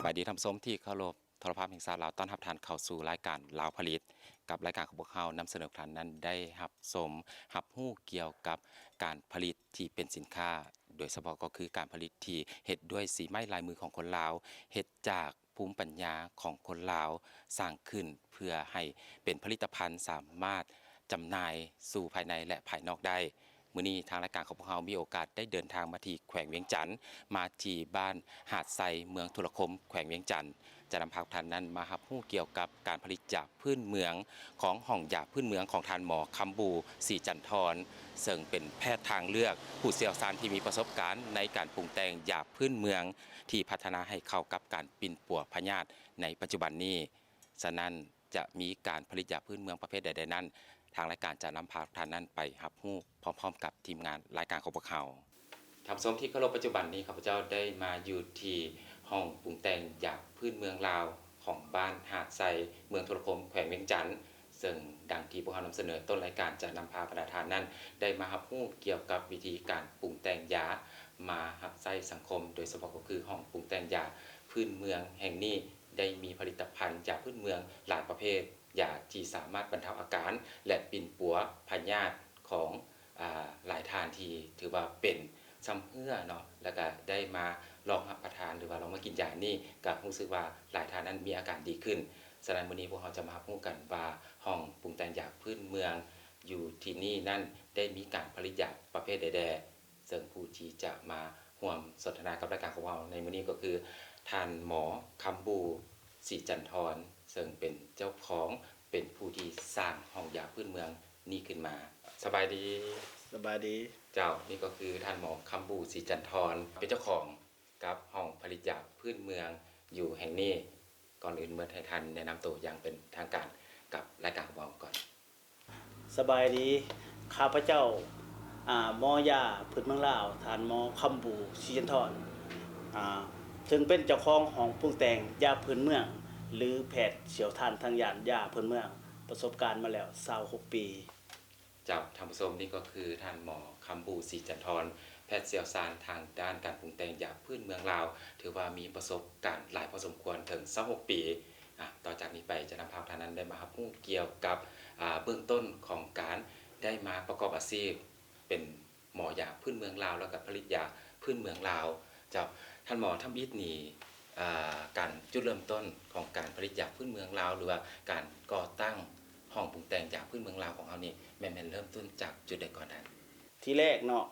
ສະບາຍດີທ່ານຜູ້ຊົມທີ່ເຄົາລົບ, ໂທລະພາບແຫ່ງຊາດລາວຕ້ອນຮັບທ່ານເຂົ້າສູ່ລາຍການລາວຜະລິດ ກັບລາຍການຂອງພວກເຮົານຳສະເໜີທ່ານນັ້ນໄດ້ຮັບຊົມ ຮັບຮູ້ກ່ຽວກັບການຜະລິດທີ່ເປັນສິນຄ້າ, ໂດຍສະເພາະກໍຄືການຜະລິດທີ່ເຮັດດ້ວຍສີໄມ້ລາຍມືຂອງຄົນລາວ, ເຮັດຈາກ ພູມປັນຍາຂອງຄົນລາວສ້າງຂຶ້ນເພື່ອໃຫ້ເປັນຜະລິດຕະພັນສາມາດຈຳໜ່າຍສູ່ພາຍໃນ ແລະ ພາຍນອກໄດ້. ມື້ນີ້ທາງລາຍການຂອງພວກເຮົາມີໂອກາດໄດ້ເດີນທາງມາທີ່ແຂວງວຽງຈັນ, ມາທີ່ບ້ານຫາດໄຊ ເມືອງທຸລະຄົມ ແຂວງວຽງຈັນ, ຈະນຳພາທ່ານນັ້ນມາຮັບຮູ້ກ່ຽວກັບການຜະລິດຢາພື້ນເມືອງຂອງຫ້ອງຢາພື້ນເມືອງຂອງທ່ານໝໍຄຳບູ ສີຈັນທອນ ເຊິ່ງເປັນແພດທາງເລືອກ, ຜູ້ຊ່ຽວຊານທີ່ມີປະສົບການໃນການປຸງແຕ່ງຢາພື້ນເມືອງ ທີ່ພັດທະນາໃຫ້ເຂົ້າກັບການປິ່ນປົວພະຍາດໃນປັດຈຸບັນນີ້. ສະນັ້ນ, ຈະມີການຜະລິດຢາພື້ນເມືອງປະເພດໃດໆນັ້ນ, ທາງລາຍການຈະນຳພາທ່ານນັ້ນໄປຮັບຮູ້ພ້ອມໆກັບທີມງານລາຍການຂອງພວກເຮົາ. ທ່ານຜູ້ຊົມທີ່ເຄົາລົບ, ປັດຈຸບັນນີ້ຂ້າພະເຈົ້າໄດ້ມາຢູ່ທີ່ຫ້ອງປຸງແຕ່ງຢາພື້ນເມືອງລາວຂອງບ້ານຫາດໄຊ ເມືອງທຸລະຄົມ ແຂວງວຽງຈັນ. ເຊິ່ງດັ່ງທີ່ພວກເຮົານຳສະເໜີຕົ້ນລາຍການ ຈະນຳພາບັນດາທ່ານນັ້ນໄດ້ມາຮັບຮູ້ກ່ຽວກັບວິທີການປຸງແຕ່ງຢາມາຮັບໃຊ້ສັງຄົມ, ໂດຍສະເພາະກໍຄືຫ້ອງປຸງແຕ່ງຢາພື້ນເມືອງແຫ່ງນີ້ໄດ້ມີຜະລິດຕະພັນຢາພື້ນເມືອງຫຼາຍປະເພດ, ຢາທີ່ສາມາດບັນເທົາອາການ ແລະ ປິ່ນປົວພະຍາດຂອງ ອາ ຫຼາຍທ່ານທີ່ຖືວ່າເປັນຊຳເຮື້ອເນາະ, ແລ້ວກະໄດ້ມາລອງຮັບປະທານ ຫຼືວ່າລອງມາກິນຢານີ້ ກະຮູ້ສຶກວ່າຫຼາຍທ່ານນັ້ນມີອາການດີຂຶ້ນ. ສະນັ້ນ ມື້ນີ້ພວກເຮົາຈະມາຮັບຮູ້ກັນວ່າ ຫ້ອງປຸງແຕ່ງຢາພື້ນເມືອງຢູ່ທີ່ນີ້ນັ້ນ ໄດ້ມີການຜະລິດຢາປະເພດໃດແດ່, ເຊິ່ງຜູ້ທີ່ຈະມາຮ່ວມສົນທະນາກັບລາຍການຂອງເຮົາໃນມື້ນີ້ກໍຄື ທ່ານໝໍຄຳບູ ສີຈັນທອນ ເຊິ່ງເປັນເຈົ້າຂອງ ເປັນຜູ້ທີ່ສ້າງຫ້ອງຢາພື້ນເມືອງນີ້ຂຶ້ນມາ. ສະບາຍດີ. ສະບາຍດີ. ເຈົ້າ, ນີ້ກໍຄືທ່ານໝໍຄຳບູ ສີຈັນທອນ ເປັນເຈົ້າຂອງ ກັບຫ້ອງຜະລິດຢາພື້ນເມືອງຢູ່ແຫ່ງນີ້. ກ່ອນອື່ນໝົດໃຫ້ທ່ານແນະນຳໂຕຢ່າງເປັນທາງການກັບລາຍການຂອງເຮົາກ່ອນ. ສະບາຍດີ, ຂ້າພະເຈົ້າ ອາ ໝໍຢາພື້ນເມືອງລາວ ທ່ານໝໍຄຳບູ ສີຈັນທອນ ອາ ເຊິ່ງເປັນເຈົ້າຂອງຫ້ອງປຸງແຕ່ງຢາພື້ນເມືອງ ຫຼື ແພດຊ່ຽວຊານທາງດ້ານຢາພື້ນເມືອງ, ປະສົບການມາແລ້ວຊາວຫົກປີ. ເຈົ້າ, ທ່ານຜູ້ຊົມ, ນີ້ກໍຄືທ່ານໝໍຄຳບູ ສີຈັນທອນ ແພດຊ່ຽວຊານທາງດ້ານການປຸງແຕ່ງຢາພື້ນເມືອງລາວ, ຖືວ່າມີປະສົບການຫຼາຍພໍສົມຄວນເຖິງຊາວຫົກປີ. ອາ ຕໍ່ຈາກນີ້ໄປຈະນຳພາທ່ານນັ້ນໄດ້ມາຮັບຮູ້ກ່ຽວກັບ ອາ ເບື້ອງຕົ້ນຂອງການໄດ້ມາປະກອບອາຊີບເປັນໝໍຢາພື້ນເມືອງລາວ ແລ້ວກໍຜະລິດຢາພື້ນເມືອງລາວ. ເຈົ້າ, ທ່ານໝໍ ທຳອິດນີ້ ອາ ການ ຈຸດເລີ່ມຕົ້ນຂອງການຜະລິດຢາພື້ນເມືອງລາວ ຫຼືວ່າການກໍ່ຕັ້ງຫ້ອງປຸງແຕ່ງຢາພື້ນເມືອງລາວຂອງເຮົານີ້ ແມ່ນ ແມ່ນເລີ່ມຕົ້ນຈາກຈຸດໃດກ່ອນທ່ານ? ທີແລກເນາະ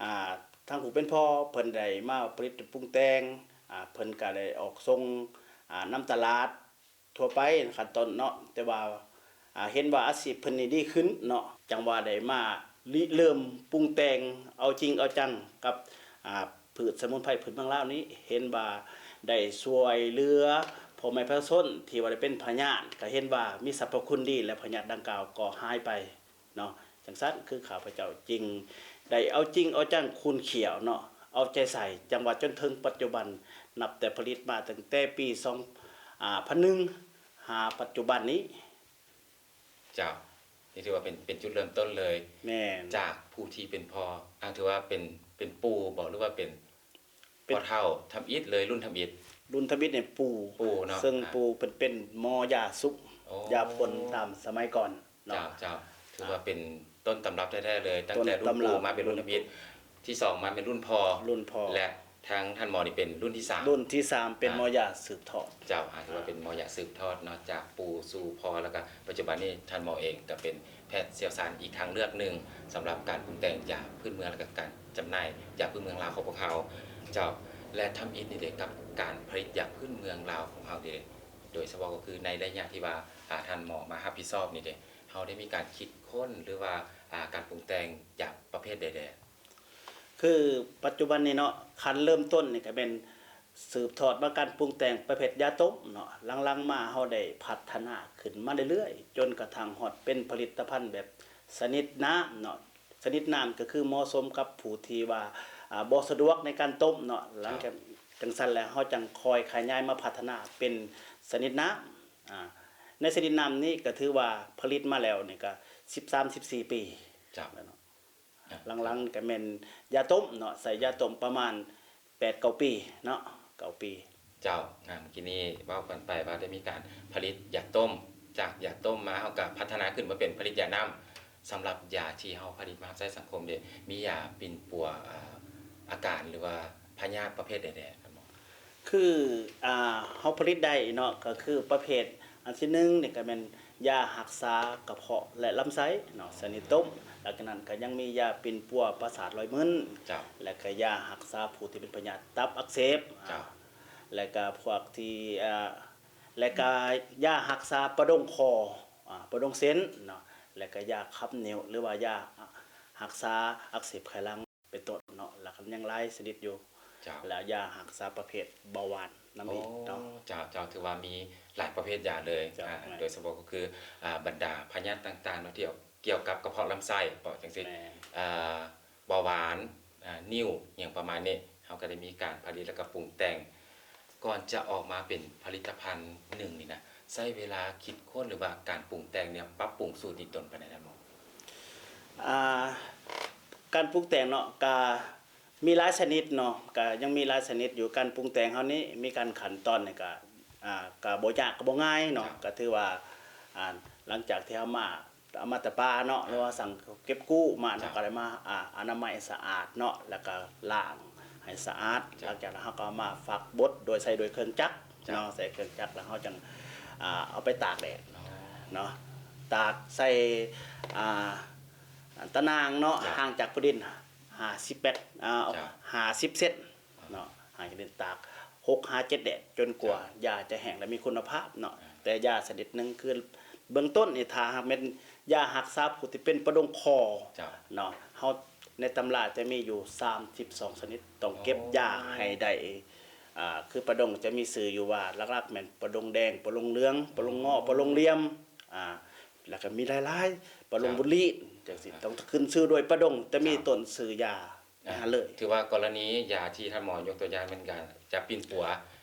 ອາ ທາງຜູ້ເປັນພໍ່ເພິ່ນໄດ້ມາຜະລິດປຸງແຕ່ງ, ອາ ເພິ່ນກະໄດ້ອອກສົ່ງ ອາ ນຳຕະຫຼາດທົ່ວໄປຂັ້ນຕົ້ນເນາະ, ແຕ່ວ່າ ອາ ເຫັນວ່າອາຊີບເພິ່ນນີ້ດີຂຶ້ນເນາະ, ຈັ່ງວ່າໄດ້ມາລິເລີ່ມປຸງແຕ່ງເອົາຈິງເອົາຈັງກັບ ອາ ພືດສະໝຸນໄພພື້ນເມືອງລາວນີ້, ເຫັນວ່າໄດ້ຊ່ວຍເຫຼືອພໍ່ແມ່ປະຊາຊົນທີ່ວ່າໄດ້ເປັນພະຍາດ, ກະເຫັນວ່າມີສັບພະຄຸນດີ ແລະ ພະຍາດດັ່ງກ່າວກໍຫາຍໄປເນາະ. ຈັ່ງຊັ້ນຄືຂ້າພະເຈົ້າຈຶ່ງໄດ້ເອົາຈິງເອົາຈັງຂູນຂ້ຽວເນາະ, ເອົາໃຈໃສ່, ຈັ່ງວ່າຈົນເຖິງປັດຈຸບັນ, ນັບແຕ່ຜະລິດມາຕັ້ງແຕ່ປີສອງ ອາ ພັນໜຶ່ງ ຫາປັດຈຸບັນນີ້. ເຈົ້າ, ນີ້ຖືວ່າເປັນ ເປັນຈຸດເລີ່ມຕົ້ນເລີຍ. ແມ່ນ. ຈາກຜູ້ທີ່ເປັນພໍ່, ອາ ຖືວ່າເປັນ ເປັນປູ່ບໍ ຫຼືວ່າເປັນ ເປັນ ພໍ່ເຖົ້າທຳອິດເລີຍ, ລຸ້ນທຳອິດ? ລຸ້ນທຳອິດນີ້ປູ່. ປູ່ເນາະ. ເຊິ່ງ ອາ ປູ່ເພິ່ນເປັນໝໍຢາຊຸມ, ໂອ້ ຢາພົ່ນຕາມສະໄໝກ່ອນເນາະ. ເຈົ້າ, ເຈົ້າ. ຖືວ່າເປັນຕົ້ນຕຳລັບແທ້ໆເລີຍ, ຕັ້ງແຕ່ລຸ້ນປູ່ມາເປັນລຸ້ນທຳອິດ, ລຸ້ນປູ່ ທີສອງມາເປັນລຸ້ນພໍ່, ລຸ້ນພໍ່ ແລະ ທາງທ່ານໝໍນີ້ເປັນລຸ້ນທີສາມ. ລຸ້ນທີສາມເປັນ ອ່າ ໝໍຢາສືບທອດ. ເຈົ້າ, ອາ ຖືວ່າເປັນໝໍຢາສືບທອດເນາະ, ຈາກປູ່ສູ່ພໍ່, ແລ້ວກະປັດຈຸບັນນີ້ທ່ານໝໍເອງກະເປັນແພດຊ່ຽວຊານອີກທາງເລືອກໜຶ່ງ ສຳລັບການປຸງແຕ່ງຢາພື້ນເມືອງ ແລະກະການຈຳໜ່າຍຢາພື້ນເມືອງລາວຂອງພວກເຮົາ. ເຈົ້າ, ແລະ ທຳອິດນີ້ເດ ກັບການຜະລິດຢາພື້ນເມືອງລາວຂອງເຮົາເດ ໂດຍສະເພາະກໍຄືໃນໄລຍະທີ່ວ່າ ອາ ທ່ານໝໍມາຮັບຜິດຊອບນີ້ເດ ເຮົາໄດ້ມີການຄິດຄົ້ນ ຫຼືວ່າ ອາ ການປຸງແຕ່ງຢາປະເພດໃດແດ່? ຄືປັດຈຸບັນນີ້ເນາະ, ຂັ້ນເລີ່ມຕົ້ນນີ້ກະແມ່ນສືບທອດມາການປຸງແຕ່ງປະເພດຢາຕົ້ມເນາະ, ຫຼັງໆມາເຮົາໄດ້ພັດທະນາຂຶ້ນມາເລື້ອຍໆ ຈົນກະທັ່ງຮອດເປັນຜະລິດຕະພັນແບບຊະນິດນ້ຳເນາະ. ຊະນິດນ້ຳກະຄືເໝາະສົມກັບຜູ້ທີ່ວ່າ ອາ ບໍ່ສະດວກໃນການຕົ້ມເນາະ. ຫຼັງຈາກ ເຈົ້າ ຈັ່ງຊັ້ນແລ້ວ ເຮົາຈັ່ງຄ່ອຍຂະຫຍາຍມາພັດທະນາເປັນຊະນິດນ້ຳ. ອາ ໃນຊະນິດນ້ຳນີ້ກະຖືວ່າຜະລິດມາແລ້ວນີ້ກະສິບສາມ ສິບສີ່ປີ. ເຈົ້າ. ແລ້ວເນາະ. ອ່າ ຫຼັງໆກະແມ່ນຢາຕົ້ມເນາະ, ໃສ່ຢາຕົ້ມປະມານແປດເກົ້າປີເນາະ, ເກົ້າປີ. ເຈົ້າ ອ່າ ເມື່ອກີ້ນີ້ເວົ້າກັນໄປວ່າໄດ້ມີການຜະລິດຢາຕົ້ມ ຈາກຢາຕົ້ມມາເຮົາກໍພັດທະນາຂຶ້ນມາເປັນຜະລິດຢານ້ຳ. ສຳລັບຢາທີ່ເຮົາຜະລິດມາຮັບໃຊ້ສັງຄົມເດ ມີຢາປິ່ນປົວ ອ່າ ອາການ ຫຼືວ່າພະຍາດປະເພດໃດແດ່ທ່ານໝໍ? ຄື ອ່າ ເຮົາຜະລິດໄດ້ເນາະ ກໍຄືປະເພດອັນທີໜຶ່ງນີ້ກໍແມ່ນຢາຮັກສາກະເພາະ ແລະ ລຳໄສ້ເນາະ ຊະນິດຕົ້ມ. ຫຼັງຈາກນັ້ນກໍຍັງມີຢາປິ່ນປົວປະສາດລອຍໝື່ນ ເຈົ້າ ແລະ ກໍຢາຮັກສາຜູ້ທີ່ເປັນພະຍາດຕັບອັກເສບ ເຈົ້າ ແລະ ກໍພວກທີ່ ອ່າ ແລະກະຢາຮັກສາປະດົງຄໍ ອາ ປະດົງເສັ້ນເນາະ ແລະກະຢາຂັບນິ້ວ ຫຼືວ່າຢາຮັກສາອັກເສບໄຂຫຼັງເປັນຕົ້ນເນາະ ແລ້ວກໍຍັງຫຼາຍຊະນິດຢູ່ ເຈົ້າ ແລ້ວຢາຮັກສາປະເພດເບົາຫວານນຳອີກເນາະ. ໂອ້ ເຈົ້າ ເຈົ້າ ຖືວ່າມີຫຼາຍປະເພດຢາເລີຍ ເຈົ້າ ອາ ແມ່ນ ໂດຍສະເພາະກໍຄື ອາ ບັນດາພະຍາດຕ່າງໆເນາະ ທີ່ກ່ຽວກັບກະເພາະລຳໄສ້ ເພາະຈັ່ງຊີ້ ແມ່ນ ອາ ເບົາຫວານ ອາ ນິ້ວ ຫຍັງປະມານນີ້ ເຮົາກໍໄດ້ມີການຜະລິດ ແລ້ວກໍປຸງແຕ່ງ. ກ່ອນຈະອອກມາເປັນຜະລິດຕະພັນໜຶ່ງນີ້ນະ ໃຊ້ເວລາຄິດຄົ້ນ ຫຼືວ່າການປຸງແຕ່ງນີ້ ປັບປຸງສູດນີ້ດົນປານໃດທ່ານໝໍ? ອ່າ ການປຸງແຕ່ງເນາະ ກະມີຫຼາຍຊະນິດເນາະ ກະຍັງມີຫຼາຍຊະນິດຢູ່. ການປຸງແຕ່ງເຮົານີ້ມີການຂັ້ນຕອນນີ້ກະ ອ່າ ກະບໍ່ຍາກ ກະບໍ່ງ່າຍເນາະ ເຈົ້າ ກະຖືວ່າ ອ່າ ຫຼັງຈາກທີ່ເຮົາມາ ເອົາມາແຕ່ປ່າເນາະ ເຈົ້າ ຫຼືວ່າສັ່ງເກັບກູ້ມາເນາະ ເຈົ້າ ກໍໄດ້ມາ ອ່າ ອະນາໄມສະອາດເນາະ ແລ້ວກໍລ້າງໃຫ້ສະອາດ ເຈົ້າ ຫຼັງຈາກນັ້ນເຮົາກໍເອົາມາຝັກບົດໂດຍ ໃສ່ໂດຍເຄື່ອງຈັກ ເຈົ້າ ເນາະ ໃສ່ເຄື່ອງຈັກ ແລ້ວເຮົາຈັ່ງ ອ່າ ເອົາໄປຕາກແດດ ອໍ ເນາະ ຕາກໃສ່ ອ່າ ຕາໜ່າງເນາະ ເຈົ້າ ຫ່າງຈາກພື້ນດິນຫ້າສິບແມັດ ອ່າ ເຈົ້າ ຫ້າສິບເຊັນ ເນາະ ໃຫ້ເປັນຕາກຫົກຫາເຈັດແດດ ຈົນກວ່າ ເຈົ້າ ຢາຈະແຫ້ງ ແລະ ມີຄຸນນະພາບເນາະ. ເຈົ້າ ແຕ່ຢາຊະນິດໜຶ່ງ ຄືເບື້ອງຕົ້ນນີ້ ຖ້າຫາກແມ່ນຢາຮັກສາຜູ້ທີ່ເປັນປະດົງຄໍ ເຈົ້າ ເນາະ ເຮົາໃນຕຳລາຈະມີຢູ່ສາມສິບສອງຊະນິດ ຕ້ອງເກັບ ໂອ້ ຢາໃຫ້ໄດ້ ອ່າ ຄືປະດົງຈະມີຊື່ຢູ່ວ່າ ຫຼັກໆແມ່ນປະດົງແດງ ປະດົງເຫຼືອງ ປະດົງເງາະ ປະດົງລຽມ ອ່າ ແລ້ວກໍມີຫຼາຍໆ ປະດົງ ເຈົ້າ ບຸນລີນ ຈັ່ງຊີ້ ອ່າ ຕ້ອງຂຶ້ນຊື່ດ້ວຍປະດົງ ຈະມີ ເຈົ້າ ຕົ້ນຊື່ຢາ ອ່າ ນັ້ນເລີຍ. ຖືວ່າກໍລະນີຢາທີ່ທ່ານໝໍຍົກຕົວຢ່າງແມ່ນການຈະປິ່ນປົວ ອ່າ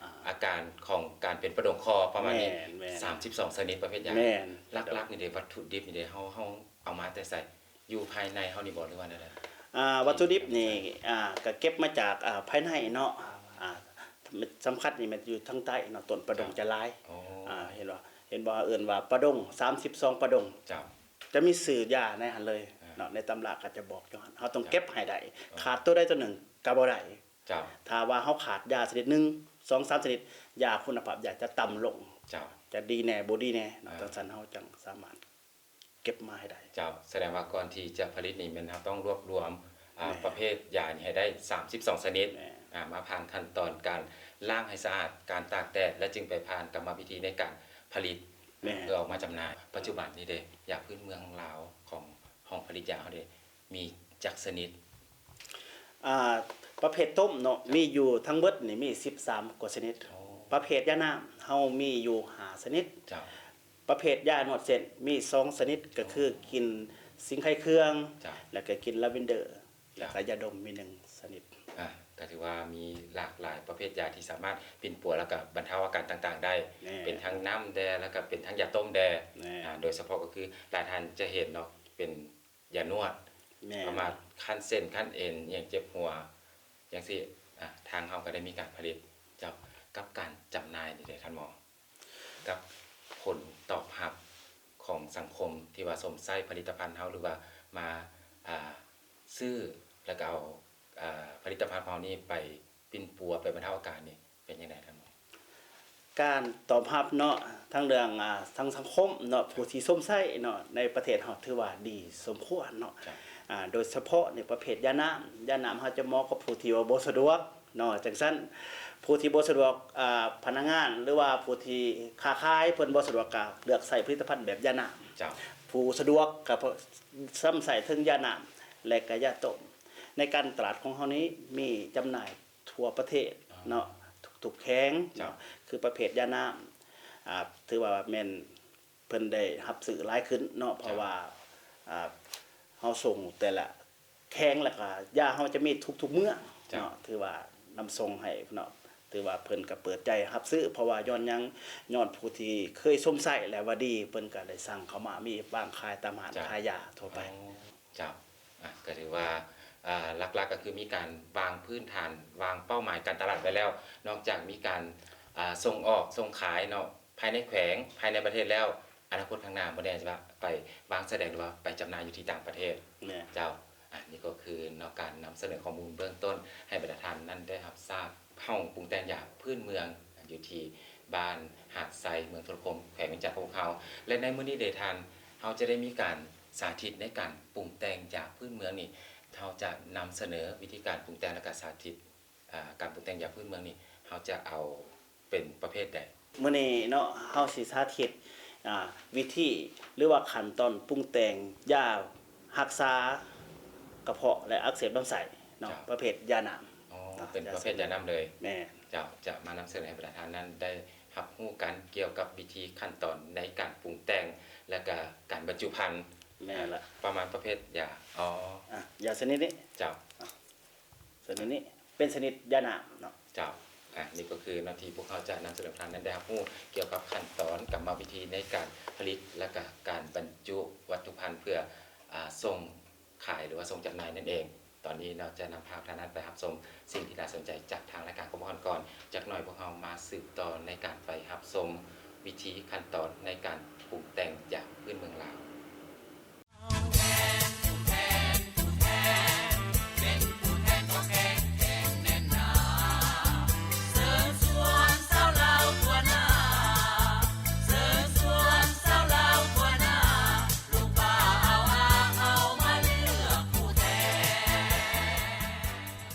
ອາການຂອງການເປັນປະດົງຄໍ ປະມານນີ້ ແມ່ນໆ ສາມສິບສອງຊະນິດປະເພດຢາ ແມ່ນ ຫຼັກໆນີ້ເດ ວັດຖຸດິບນີ້ເດ ເຮົາ ເຮົາເອົາມາແຕ່ໃສ? ຢູ່ພາຍໃນເຮົານີ້ບໍ່ ຫຼືວ່າແນວໃດ? ອ່າ ວັດຖຸດິບນີ້ ອ່າ ກໍເກັບມາຈາກ ອ່າ ພາຍໃນເນາະ ອ່າ ສຳຄັນນີ້ແມ່ນຢູ່ທາງໃຕ້ເນາະ ຕົ້ນປະດົງ ເຈົ້າ ຈະຫຼາຍ ອໍ ອ່າ ເຫັນບໍ່ ເຫັນບໍ່ ເອີ້ນວ່າປະດົງ ສາມສິບສອງປະດົງ ເຈົ້າ ຈະມີຊື່ຢາໃນຫັ້ນເລີຍ ອ່າ ເນາະ ໃນຕຳລາກໍຈະບອກຢູ່ຫັ້ນ ເຮົາຕ້ອງ ເຈົ້າ ເກັບໃຫ້ໄດ້ ອໍ ຂາດຕົວໃດຕົວໜຶ່ງກໍບໍ່ໄດ້ ເຈົ້າ ຖ້າວ່າເຮົາຂາດຢາຊະນິດໜຶ່ງ ສອງສາມຊະນິດ ຢາຄຸນນະພາບຢາຈະຕ່ຳລົງ ເຈົ້າ ຈະດີແດ່ ບໍ່ດີແດ່ເນາະ ອ່າ ຈັ່ງຊັ້ນເຮົາຈັ່ງສາມາດເກັບມາໃຫ້ໄດ້ ເຈົ້າ ສະແດງວ່າກ່ອນທີ່ຈະຜະລິດນີ້ແມ່ນເຮົາຕ້ອງລວບລວມ ອ່າ ແມ່ນ ປະເພດຢານີ້ໃຫ້ໄດ້ສາມສິບສອງຊະນິດ ແມ່ນ ອ່າ ມາຜ່ານຂັ້ນຕອນການລ້າງໃຫ້ສະອາດ ການຕາກແດດ ແລະ ຈຶ່ງໄປຜ່ານກຳມະວິທີໃນການຜະລິດ ແມ່ນ ເພື່ອອອກມາຈຳໜ່າຍ. ປັດຈຸບັນນີ້ເດ ຢາພື້ນເມືອງລາວຂອງຫ້ອງຜະລິດຢາເຮົາເດ ມີຈັກຊະນິດ? ອ່າ ປະເພດຕົ້ມເນາະ ເຈົ້າ ມີຢູ່ທັງເບິດນີ້ມີສິບສາມກວ່າຊະນິດ ໂອ້ ປະເພດຢານ້ຳເຮົາມີຢູ່ຫ້າຊະນິດ ເຈົ້າ ປະເພດຢານວດເສັ້ນມີສອງຊະນິດ ກໍຄື ອໍ ກິ່ນສິງໄຄເຄື່ອງ ເຈົ້າ ແລ້ວກໍກິ່ນລາເວັນເດີ ເຈົ້າ ແລ້ວກໍຢາດົມມີໜຶ່ງຊະນິດ ອ່າ ກໍຖືວ່າມີຫຼາກຫຼາຍປະເພດຢາທີ່ສາມາດປິ່ນປົວ ແລ້ວກໍບັນເທົາອາການຕ່າງໆໄດ້ ແມ່ນ ເປັນທັງນ້ຳແດ່ ແລ້ວກໍເປັນທັງຢາຕົ້ມແດ່ ແມ່ນ ອ່າ ໂດຍສະເພາະກໍຄືຫຼາຍທ່ານຈະເຫັນເນາະ ເປັນຢານວດ ແມ່ນ ປະມານຂັ້ນເສັ້ນຂັ້ນເອັນ ອີ່ຫຍັງເຈັບຫົວຈັ່ງຊີ້ ອ່າ ທາງເຮົາກໍໄດ້ມີການຜະລິດ ເຈົ້າ ກັບການຈຳໜ່າຍນີ້ເດທ່ານໝໍ? ກັບຜົນຕອບຮັບຂອງສັງຄົມທີ່ວ່າຊົມໃຊ້ຜະລິດຕະພັນເຮົາ ຫຼືວ່າມາ ອ່າ ຊື້ ແລ້ວກໍເອົາ ອ່າ ຜະລິດຕະພັນຂອງເຮົານີ້ໄປປິ່ນປົວ ໄປບັນເທົາອາການນີ້ ເປັນຈັ່ງໃດທ່ານໝໍ? ການຕອບຮັບເນາະ ທັງເລື່ອງ ອ່າ ທາງສັງຄົມເນາະ ເຈົ້າ ຜູ້ທີ່ຊົມໃຊ້ເນາະ ໃນປະເທດເຮົາຖືວ່າດີສົມຄວນເນາະ ເຈົ້າ ອ່າ ໂດຍສະເພາະໃນປະເພດຢານ້ຳ ຢານ້ຳເຮົາຈະເໝາະກັບຜູ້ທີ່ວ່າບໍ່ສະດວກ ເນາະ ຈັ່ງຊັ້ນ ຜູ້ທີ່ບໍ່ສະດວກ ອ່າ ພະນັກງານ ຫຼືວ່າຜູ້ທີ່ຄ້າຂາຍເພິ່ນບໍ່ສະດວກ ກໍເລືອກໃຊ້ຜະລິດຕະພັນແບບຢານ້ຳ ເຈົ້າ ຜູ້ສະດວກກໍຊຳໃຊ້ເຖິງຢານ້ຳ ແລະ ກໍຢາຕົ້ມ. ໃນການຕະຫຼາດຂອງເຮົານີ້ມີຈຳໜ່າຍທົ່ວປະເທດ ອໍ ເນາະ ທຸກໆແຂວງ ເຈົ້າ ເນາະ ຄືປະເພດຢານ້ຳ ອ່າ ຖືວ່າແມ່ນ ເພິ່ນໄດ້ຮັບຊື້ຫຼາຍຂຶ້ນເນາະ ເພາະວ່າ ເຈົ້າ ອ່າ ເຮົາສົ່ງແຕ່ລະແຂວງ ແລ້ວກໍຢາເຮົາຈະມີທຸກໆເມືອງ ເຈົ້າ ເນາະ ຖືວ່ານຳສົ່ງໃຫ້ເນາະ ຖືວ່າເພິ່ນກໍເປີດໃຈຮັບຊື້ ເພາະວ່າຍ້ອນຫຍັງ ຍ້ອນຜູ້ທີ່ເຄີຍຊົມໃຊ້ແລ້ວວ່າດີ ເພິ່ນກໍໄດ້ສັ່ງເຂົ້າມາ ມີວາງຂາຍຕາມຮ້ານ ເຈົ້າ ຂາຍຢາທົ່ວໄປ. ອໍ ເຈົ້າ ອ່າ ກໍຖືວ່າ ອ່າ ຫຼັກໆກໍຄືມີການວາງພື້ນຖານ ວາງເປົ້າໝາຍການຕະຫຼາດໄວ້ແລ້ວ ນອກຈາກມີການ ອ່າ ສົ່ງອອກ ສົ່ງຂາຍເນາະ ພາຍໃນແຂວງ ພາຍໃນປະເທດແລ້ວ ອະນາຄົດຂ້າງໜ້າບໍ່ແນ່ວ່າໄປວາງສະແດງ ຫຼືວ່າໄປຈຳໜ່າຍຢູ່ທີ່ຕ່າງປະເທດ. ແມ່ນ. ເຈົ້າ. ອັນນີ້ກໍຄືເນາະ ການນຳສະເໜີຂໍ້ມູນເບື້ອງຕົ້ນໃຫ້ບັນດາທ່ານນັ້ນໄດ້ຮັບຊາບ ຫ້ອງປຸງແຕ່ງຢາພື້ນເມືອງຢູ່ທີ່ບ້ານຫາດໄຊ ເມືອງທຸລະຄົມ ແຂວງວຽງຈັນຂອງພວກເຮົາ ແລະ ໃນມື້ນີ້ເດທ່ານ ເຮົາຈະໄດ້ມີການສາທິດໃນການປຸງແຕ່ງຢາພື້ນເມືອງນີ້ ເຮົາຈະນຳສະເໜີວິທີການປຸງແຕ່ງ ແລະ ກະສາທິດ ອ່າ ການປຸງແຕ່ງຢາພື້ນເມືອງນີ້ ເຮົາຈະເອົາເປັນປະເພດໃດ? ມື້ນີ້ເນາະ ເຮົາຊິສາທິດ ອ່າ ວິທີ ຫຼືວ່າຂັ້ນຕອນປຸງແຕ່ງຢາຮັກສາກະເພາະ ແລະ ອັກເສບລຳໄສ້ເນາະ. ເຈົ້າ. ປະເພດຢານ້ຳ. ອໍ ເນາະ ເປັນປະເພດຢານ້ຳເລີຍ. ແມ່ນ. ເຈົ້າ. ຈະມານຳສະເໜີໃຫ້ບັນດາທ່ານນັ້ນໄດ້ຮັບຮູ້ກັນກ່ຽວກັບວິທີຂັ້ນຕອນໃນການປຸງແຕ່ງ ແລະ ກະການບັນຈຸພັນ. ແມ່ນລະ. ປະມານປະເພດຢາ. ອໍ ອ່າ ຢາຊະນິດນີ້. ເຈົ້າ. ອ່າ ສ່ວນອັນນີ້ເປັນຊະນິດຢານ້ຳເນາະ. ເຈົ້າ. ອ່າ ນີ້ກໍຄືເນາະ ທີ່ພວກເຮົາຈະນຳສະເໜີທ່ານນັ້ນໄດ້ຮັບຮູ້ກ່ຽວກັບຂັ້ນຕອນກຳມະວິທີໃນການຜະລິດ ແລະ ກະການບັນຈຸວັດຖຸພັນເພື່ອ ອ່າ ສົ່ງຂາຍ ຫຼືວ່າສົ່ງຈຳໜ່າຍນັ້ນເອງ. ຕອນນີ້ເນາະ ຈະນຳພາທ່ານນັ້ນໄປຮັບຊົມສິ່ງທີ່ໜ້າສົນໃຈຈາກທາງລາຍການຂອງພວກເຮົາກ່ອນ. ຈັກໜ້ອຍພວກເຮົາມາສືບຕໍ່ໃນການໄປຮັບຊົມວິທີຂັ້ນຕອນໃນການປຸງແຕ່ງຢາພື້ນເມືອງລາວ.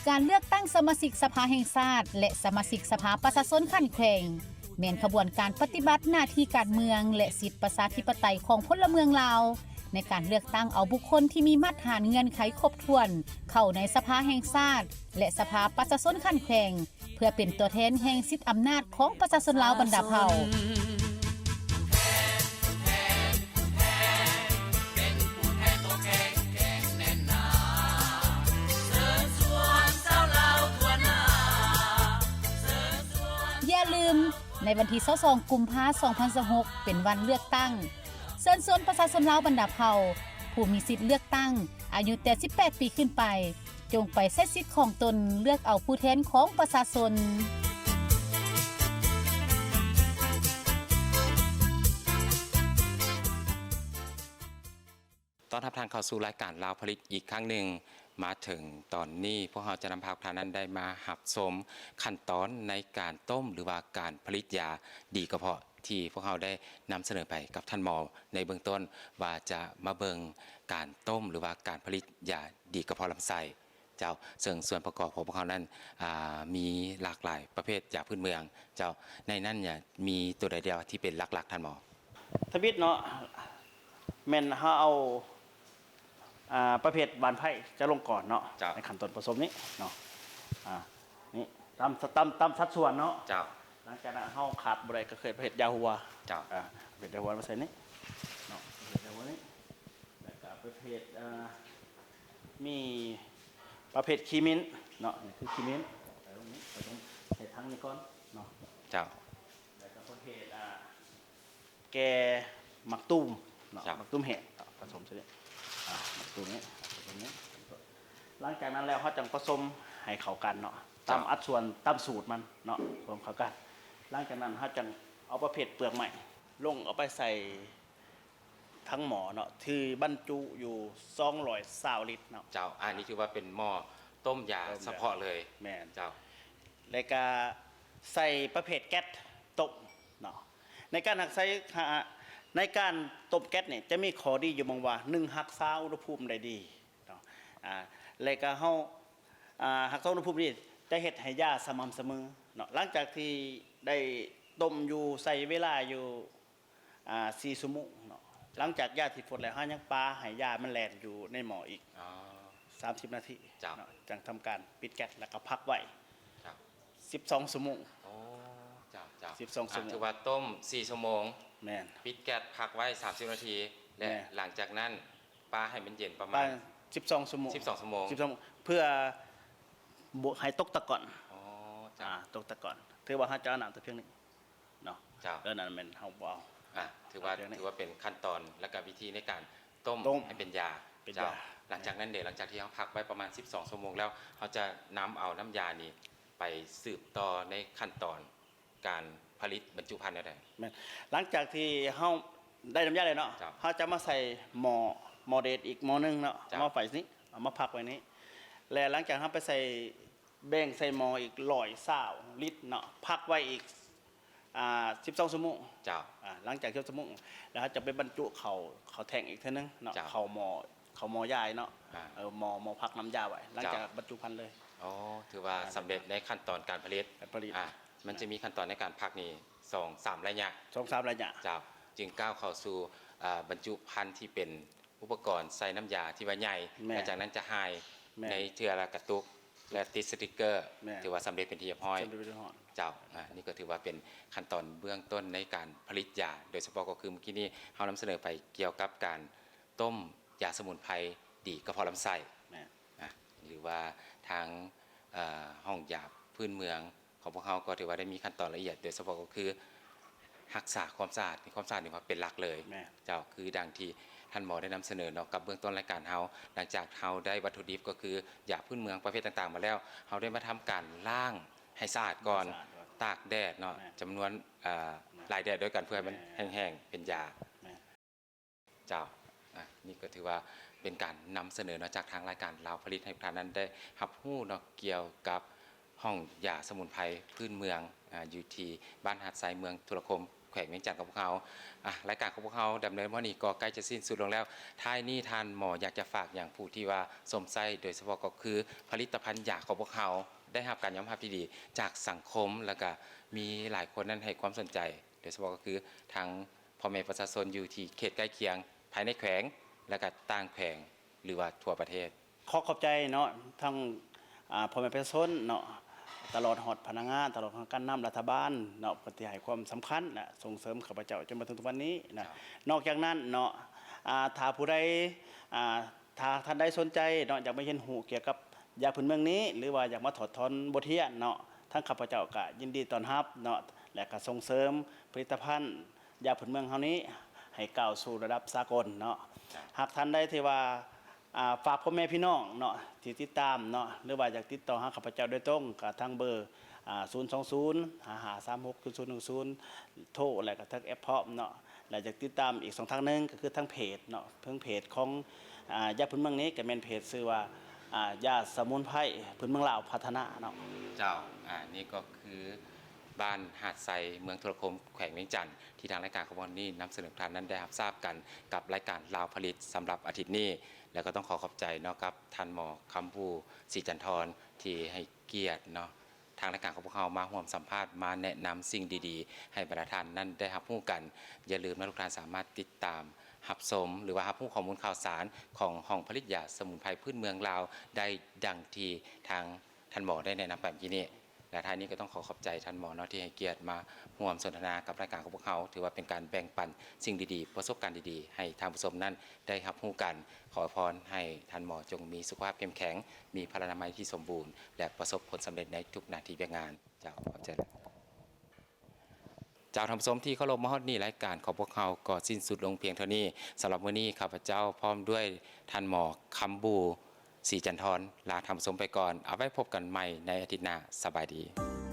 ການເລືອກຕັ້ງສະມາຊິກສະພາແຫ່ງຊາດ ແລະ ສະມາຊິກສະພາປະຊາຊົນຂັ້ນແຂວງ ແມ່ນຂະບວນການປະຕິບັດໜ້າທີ່ການເມືອງ ແລະ ສິດປະຊາທິປະໄຕຂອງພົນລະເມືອງລາວ ໃນການເລືອກຕັ້ງເອົາບຸກຄົນທີ່ມີມາດຖານເງື່ອນໄຂຄົບຖ້ວນ ເຂົ້າໃນສະພາແຫ່ງຊາດ ແລະ ສະພາປະຊາຊົນຂັ້ນແຂວງ ເພື່ອເປັນຕົວແທນແຫ່ງສິດອຳນາດຂອງປະຊາຊົນລາວບັນດາເຜົ່າ. ຢ່າລືມ, ໃນວັນທີຊາວສອງ ກຸມພາ ສອງພັນຊາວຫົກ ເປັນວັນເລືອກຕັ້ງ. ເຊີນຊວນປະຊາຊົນລາວບັນດາເຜົ່າ ຜູ້ມີສິດເລືອກຕັ້ງ ອາຍຸແຕ່ສິບແປດປີຂຶ້ນໄປ, ຈົ່ງໄປໃຊ້ສິດຂອງຕົນເລືອກເອົາຜູ້ແທນຂອງປະຊາຊົນ. ຕ້ອນຮັບທ່ານເຂົ້າສູ່ລາຍການລາວຜະລິດອີກຄັ້ງໜຶ່ງ. ມາເຖິງຕອນນີ້ ພວກເຮົາຈະນຳພາທ່ານນັ້ນໄດ້ມາຮັບຊົມຂັ້ນຕອນໃນການຕົ້ມ ຫຼືວ່າການຜະລິດຢາດີກະເພາະ ທີ່ພວກເຮົາໄດ້ນຳສະເໜີໄປກັບທ່ານໝໍໃນເບື້ອງຕົ້ນ ວ່າຈະມາເບິ່ງການຕົ້ມ ຫຼືວ່າການຜະລິດຢາດີກະເພາະລຳໄສ້. ເຈົ້າ, ເຊິ່ງສ່ວນປະກອບຂອງພວກເຮົານັ້ນ ອ່າ ມີຫຼາກຫຼາຍປະເພດຢາພື້ນເມືອງ. ເຈົ້າ, ໃນນັ້ນເນຍ ມີຕົວໃດແດ່ທີ່ເປັນຫຼັກໆ ທ່ານໝໍ? ທຳອິດເນາະ ແມ່ນເຮົາເອົາ ອ່າ ປະເພດຫວານໄພ້ຈະລົງກ່ອນເນາະ. ເຈົ້າ. ໃນຂັ້ນຕອນປະສົມນີ້ເນາະ ອ່າ ນີ້ ຕາມ ຕາມ ຕາມສັດສ່ວນເນາະ. ເຈົ້າ. ຫຼັງຈາກນັ້ນເຮົາຂາດບໍ່ໄດ້ກໍຄືປະເພດຢາຫົວ. ເຈົ້າ. ອ່າ ປະເພດຢາຫົວມາໃສ່ນີ້ເນາະ ປະເພດຢາຫົວນີ້ ແລ້ວກໍປະເພດ ອ່າ ມີປະເພດຂີ້ມິ້ນເນາະ ນີ້ຄືຂີ້ມິ້ນ ໃສ່ລົງນີ້ ໃສ່ລົງໃສ່ຖັງນີ້ກ່ອນເນາະ. ເຈົ້າ. ແລ້ວກໍປະເພດ ອ່າ ແກ່ໝາກຕູມເນາະ. ເຈົ້າ. ໝາກຕູມແຫ້ງ ອ່າ ປະສົມໃສ່ນີ້ ອ່າ ໝາກຕູມນີ້ ປະສົມນີ້. ຫຼັງຈາກນັ້ນແລ້ວ ເຮົາຈັ່ງປະສົມໃຫ້ເຂົ້າກັນເນາະ ເຈົ້າ. ຕາມອັດສ່ວນ ຕາມສູດມັນເນາະ ປະສົມເຂົ້າກັນ. ຫຼັງຈາກນັ້ນ ເຮົາຈັ່ງເອົາປະເພດເປືອກໄມ້ລົງ ເອົາໄປໃສ່ ຖັງໝໍ້ເນາະ ທີ່ບັນຈຸຢູ່ສອງຮ້ອຍຊາວລິດເນາະ. ເຈົ້າ, ອັນນີ້ຖືວ່າເປັນໝໍ້ຕົ້ມຢາ ຕົ້ມຢາສະເພາະເລີຍ. ແມ່ນ. ເຈົ້າ. ແລ້ວກະໃສ່ປະເພດແກັດຕົ້ມເນາະ. ໃນການຮັກສາ ໃນການຕົ້ມແກັດນີ້ ຈະມີຂໍ້ດີຢູ່ໝ່ອງວ່າ ໜຶ່ງ ຮັກສາອຸນຫະພູມໄດ້ດີເນາະ. ອ່າ ແລ້ວກະເຮົາ ອ່າ ຮັກສາອຸນຫະພູມນີ້ ຈະເຮັດໃຫ້ຢາສະໝ່ຳສະເໝີເນາະ. ຫຼັງຈາກທີ່ໄດ້ຕົ້ມຢູ່ ໃຊ້ເວລາຢູ່ ອ່າ ສີ່ຊົ່ວໂມງເນາະ. ຫຼັງຈາກຢາທີ່ຟົດແລ້ວ ເຮົາຍັງປະໃຫ້ຢາມັນແລ່ນຢູ່ໃນໝໍ້ອີກ ອໍ ສາມສິບນາທີ. ເຈົ້າ. ເນາະ ຈັ່ງທຳການປິດແກັດ ແລ້ວກໍພັກໄວ້ ເຈົ້າ ສິບສອງຊົ່ວໂມງ. ອໍ ເຈົ້າ ເຈົ້າ. ສິບສອງຊົ່ວໂມງ ຖືວ່າຕົ້ມສີ່ຊົ່ວໂມງ. ແມ່ນ. ປິດແກັດ ພັກໄວ້ສາມສິບນາທີ ແລະ ແມ່ນ ຫຼັງຈາກນັ້ນປະໃຫ້ມັນເຢັນປະມານ ປະ ສິບສອງຊົ່ວໂມງ ສິບສອງຊົ່ວໂມງ ສິບສອງ ເພື່ອບໍ່ໃຫ້ຕົກຕະກອນ. ອໍ ເຈົ້າ. ອ່າ ຕົກຕະກອນ ຖືວ່າເຮົາຈະເອົານ້ຳແຕ່ພຽງນີ້ ເນາະ. ເຈົ້າ. ເອີ ນັ້ນແມ່ນເຮົາບໍ່ເອົາ. ອ່າ ຖືວ່າ ຖືວ່າເປັນຂັ້ນຕອນ ແລ້ວກໍວິທີໃນການຕົ້ມ ຕົ້ມໃຫ້ເປັນຢາ. ເປັນຢາ. ເຈົ້າ. ຫຼັງຈາກນັ້ນເດ ຫຼັງຈາກທີ່ເຮົາພັກໄວ້ປະມານສິບສອງຊົ່ວໂມງແລ້ວ ເຮົາຈະນຳເອົານ້ຳຢານີ້ໄປສືບຕໍ່ໃນຂັ້ນຕອນ ການຜະລິດບັນຈຸພັນແນວໃດ? ແມ່ນ ຫຼັງຈາກທີ່ເຮົາໄດ້ນ້ຳຢາແລ້ວເນາະ ເຈົ້າ ເຮົາຈະມາໃສ່ໝໍ້ ໝໍ້ເດດອີກໝໍ້ໜຶ່ງເນາະ ເຈົ້າ ເອົາມາໄວ້ນີ້ ເອົາມາພັກໄວ້ນີ້ ແລະ ຫຼັງຈາກເຮົາໄປໃສ່ ແບ່ງໃສ່ໝໍ້ອີກຮ້ອຍຊາວລິດເນາະ ພັກໄວ້ອີກ ອ່າ ສິບສອງຊົ່ວໂມງ ເຈົ້າ ອ່າ ຫຼັງຈາກສິບສອງຊົ່ວໂມງ ແລ້ວເຮົາຈະໄປບັນຈຸເຂົ້າ ເຂົ້າແທ້ງອີກເທື່ອໜຶ່ງເນາະ ເຈົ້າ ເຂົ້າໝໍ້ ເຂົ້າໝໍ້ຢາຍເນາະ ອ່າ ເອີ ໝໍ້ ໝໍ້ພັກນ້ຳຢາໄວ້ ຫຼັງຈາກ ເຈົ້າ ບັນຈຸພັນເລີຍ. ອໍ ຖືວ່າສຳເລັດໃນຂັ້ນຕອນການຜະລິດ ການຜະລິດ ອ່າ ມັນຈະມີຂັ້ນຕອນໃນການພັກນີ້ສອງສາມໄລຍະ ສອງສາມໄລຍະ ເຈົ້າ ຈຶ່ງກ້າວເຂົ້າສູ່ ອ່າ ບັນຈຸພັນທີ່ເປັນ ອຸປະກອນໃສ່ນ້ຳຢາທີ່ວ່າໃຫຍ່ ແມ່ນ ແລະ ຈາກນັ້ນຈະຫາຍ ແມ່ນ ໃນເທື່ອລະກະຕຸກ ແລະ ຕິດສະຕິກເກີ ແມ່ນ ຖືວ່າສຳເລັດເປັນທີ່ຮຽບຮ້ອຍ ສຳເລັດເປັນທີ່ຮຽບຮ້ອຍ ເຈົ້າ ອ່າ ນີ້ກໍຖືວ່າເປັນຂັ້ນຕອນເບື້ອງຕົ້ນໃນການຜະລິດຢາ ໂດຍສະເພາະກໍຄືມື້ກີ້ນີ້ເຮົານຳສະເໜີໄປກ່ຽວກັບການຕົ້ມຢາສະໝຸນໄພດີກະເພາະລຳໄສ້ ແມ່ນ ອ່າ ຫຼືວ່າທາງ ເອີ ຫ້ອງຢາພື້ນເມືອງ ຂອງພວກເຮົາກໍຖືວ່າໄດ້ມີຂັ້ນຕອນລະອຽດ ໂດຍສະເພາະກໍຄືຮັກສາຄວາມສະອາດ ມີຄວາມສະອາດນີ້ວ່າເປັນຫຼັກເລີຍ ແມ່ນ ເຈົ້າ ຄືດັ່ງທີ່ທ່ານໝໍໄດ້ນຳສະເໜີເນາະ ກັບເບື້ອງຕົ້ນລາຍການເຮົາ ຫຼັງຈາກເຮົາໄດ້ວັດຖຸດິບກໍຄືຢາພື້ນເມືອງປະເພດຕ່າງໆມາແລ້ວ ເຮົາໄດ້ມາທຳການລ້າງໃຫ້ສະອາດກ່ອນ ໃຫ້ສະອາດກ່ອນ ຕາກແດດເນາະ ແມ່ນ ຈຳນວນ ເອີ ແມ່ນ ຫຼາຍແດດດ້ວຍກັນ ເພື່ອໃຫ້ມັນ ແມ່ນ ແຫ້ງໆເປັນຢາ ແມ່ນ ເຈົ້າ ອ່າ ນີ້ກໍຖືວ່າເປັນການນຳສະເໜີເນາະ ຈາກທາງລາຍການລາວຜະລິດ ໃຫ້ທຸກທ່ານນັ້ນໄດ້ຮັບຮູ້ເນາະ ກ່ຽວກັບຫ້ອງຢາສະໝຸນໄພພື້ນເມືອງ ອ່າ ຢູ່ທີ່ບ້ານຫາດໄຊ ເມືອງທຸລະຄົມ ແຂວງວຽງຈັນຂອງພວກເຮົາ. ອ່າ ລາຍການຂອງພວກເຮົາດຳເນີນມາຮອດນີ້ກໍໃກ້ຈະສິ້ນສຸດລົງແລ້ວ. ທ້າຍນີ້ທ່ານໝໍຢາກຈະຝາກຫຍັງຜູ້ທີ່ວ່າຊົມໃຊ້ ໂດຍສະເພາະກໍຄືຜະລິດຕະພັນຢາຂອງພວກເຮົາ ໄດ້ຮັບການຍອມຮັບທີ່ດີຈາກສັງຄົມ ແລ້ວກະມີຫຼາຍຄົນນັ້ນໃຫ້ຄວາມສົນໃຈ ໂດຍສະເພາະກໍຄືທາງ ພໍ່ແມ່ປະຊາຊົນຢູ່ທີ່ເຂດໃກ້ຄຽງ ພາຍໃນແຂວງ ແລະກະຕ່າງແຂວງ ຫຼືວ່າທົ່ວປະເທດ. ຂໍຂອບໃຈເນາະ ທັງ ອ່າ ພໍ່ແມ່ປະຊາຊົນເນາະ ຕະຫຼອດຮອດພະນັກງານ ຕະຫຼອດຮອດການນຳລັດຖະບານເນາະ ເພິ່ນທີ່ໃຫ້ຄວາມສຳຄັນ ແລະ ສົ່ງເສີມຂ້າພະເຈົ້າຈົນມາເຖິງທຸກວັນນີ້ນະ. ເຈົ້າ. ນອກຈາກນັ້ນເນາະ ອ່າ ຖ້າຜູ້ໃດ ອ່າ ຖ້າທ່ານໃດສົນໃຈເນາະ ຢາກມາຮຽນຮູ້ກ່ຽວກັບຢາພື້ນເມືອງນີ້ ຫຼືວ່າຢາກມາຖອດຖອນບົດຮຽນເນາະ ທາງຂ້າພະເຈົ້າກະຍິນດີຕ້ອນຮັບເນາະ ແລະກະສົ່ງເສີມຜະລິດຕະພັນ ຢາພື້ນເມືອງເຮົານີ້ໃຫ້ກ້າວສູ່ລະດັບສາກົນເນາະ. ຫາກທ່ານໃດທີ່ວ່າ ອ່າ ຝາກພໍ່ແມ່ພີ່ນ້ອງເນາະ ທີ່ຕິດຕາມເນາະ ຫຼືວ່າຢາກຕິດຕໍ່ຫາຂ້າພະເຈົ້າໂດຍຕົງ ກໍທາງເບີ ອ່າ ສູນສອງສູນ ຫ້າຫ້າສາມຫົກ ສູນສູນໜຶ່ງສູນ ໂທ ແລະກໍທາງແອັບພ້ອມເນາະ. ແລະຢາກຕິດຕາມອີກຊ່ອງທາງໜຶ່ງ ກໍຄືທາງເພຈເນາະ ເພິ່ງເພຈຂອງ ອ່າ ຢາພື້ນເມືອງນີ້ ກໍແມ່ນເພຈຊື່ວ່າ ອ່າ ຢາສະໝຸນໄພພື້ນເມືອງລາວພັດທະນາເນາະ. ເຈົ້າ ອ່າ ນີ້ກໍຄື ບ້ານຫາດໄຊ ເມືອງທຸລະຄົມ ແຂວງວຽງຈັນ ທີ່ທາງລາຍການຂອງພວກເຮົານີ້ນຳສະເໜີໃຫ້ທ່ານນັ້ນໄດ້ຮັບຊາບກັນກັບລາຍການລາວຜະລິດສຳລັບອາທິດນີ້ ແລ້ວກໍຕ້ອງຂໍຂອບໃຈເນາະ ກັບທ່ານໝໍຄຳບູ ສີຈັນທອນ ທີ່ໃຫ້ກຽດເນາະ ທາງລາຍການຂອງພວກເຮົາມາຮ່ວມສຳພາດ ມາແນະນຳສິ່ງດີໆ ໃຫ້ບັນດາທ່ານນັ້ນໄດ້ຮັບຮູ້ກັນ. ຢ່າລືມເນາະ ທຸກທ່ານສາມາດຕິດຕາມຮັບຊົມ ຫຼືວ່າຮັບຮູ້ຂໍ້ມູນຂ່າວສານຂອງຫ້ອງຜະລິດຢາສະໝຸນໄພພື້ນເມືອງລາວໄດ້ດັ່ງທີ່ທາງ ທ່ານໝໍໄດ້ແນະນຳໄປເມື່ອກີ້ນີ້ ແລະ ທ້າຍນີ້ກໍຕ້ອງຂໍຂອບໃຈທ່ານໝໍເນາະ ທີ່ໃຫ້ກຽດມາຮ່ວມສົນທະນາກັບລາຍການຂອງພວກເຮົາ ຖືວ່າເປັນການແບ່ງປັນສິ່ງດີໆ ປະສົບການດີໆ ໃຫ້ທ່ານຜູ້ຊົມນັ້ນໄດ້ຮັບຮູ້ກັນ. ຂໍອວຍພອນໃຫ້ທ່ານໝໍຈົ່ງມີສຸຂະພາບເຂັ້ມແຂງ, ມີພະລານາໄມທີ່ສົມບູນ ແລະ ປະສົບຜົນສຳເລັດໃນທຸກໜ້າທີ່ວຽກງານ. ເຈົ້າ, ຂອບໃຈຫຼາຍ. ເຈົ້າ, ທ່ານຜູ້ຊົມທີ່ເຄົາລົບ, ມາຮອດນີ້ລາຍການຂອງພວກເຮົາກໍສິ້ນສຸດລົງພຽງເທົ່ານີ້. ສຳລັບມື້ນີ້ ຂ້າພະເຈົ້າພ້ອມດ້ວຍທ່ານໝໍຄຳບູ ສີຈັນທອນ ລາທ່ານຜູ້ຊົມໄປກ່ອນ. ເອົາໄວ້ພົບກັນໃໝ່ໃນອາທິດໜ້າ. ສະບາຍດີ.